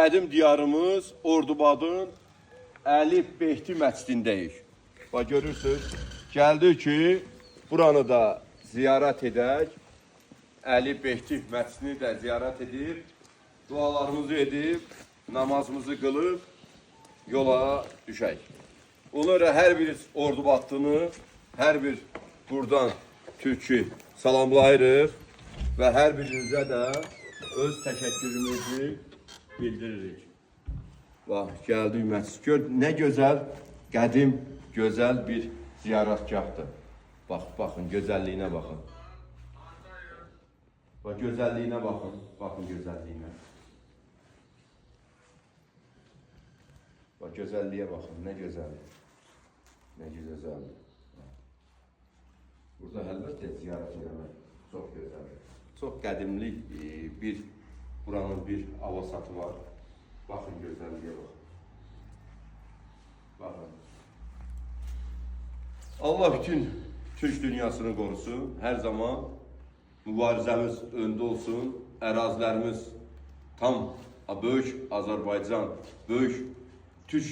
Qədim diyarımız Ordubadın Əli Behti məscidindəyik. Bax görürsüz, gəldik ki, buranı da ziyarət edək. Əli Behti məscidini də ziyarət edib, dualarımızı edib, namazımızı qılıb yola düşək. Ona görə hər bir Ordubadlını, hər bir buradan türkü salamlayırıq və hər birinizə də öz təşəkkürümüzü bildiririk. Bax, gəldik məscid. Gör, nə gözəl, qədim, gözəl bir ziyarətgahdır. Bax, baxın, gözəlliyinə baxın. Bax, gözəlliyinə baxın, baxın gözəlliyinə. Bax, gözəlliyə baxın, nə gözəldir. Nə gözəldir. Burada əlbəttə ziyarət eləmək çox gözəldir. Çox qədimlik bir buranın bir avasatı var. Baxın gözəlliyə baxın. Baxın. Allah bütün Türk dünyasını qorusun. Hər zaman mübarizəmiz öndə olsun. Ərazilərimiz tam böyük Azərbaycan, böyük Türk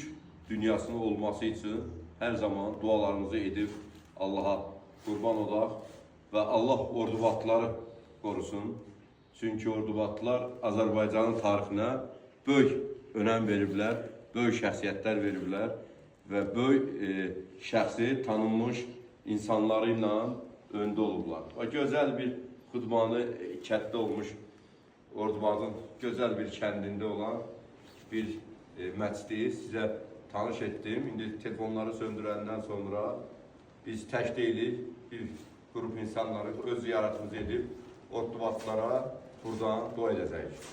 dünyasının olması üçün hər zaman dualarımızı edib Allaha qurban olaq və Allah Ordubadlıları qorusun. Çünki Ordubadlılar Azərbaycanın tarixinə böyük önəm veriblər, böyük şəxsiyyətlər veriblər və böyük şəxsi tanınmış insanları ilə öndə olublar. Və gözəl bir Xudmanı kənddə olmuş, Ordubadın gözəl bir kəndində olan bir məscidi sizə tanış etdim. İndi telefonları söndürəndən sonra biz tək deyilik, bir qrup insanları öz ziyarətimizi edib Ordubadlılara buradan dua edəcəyik.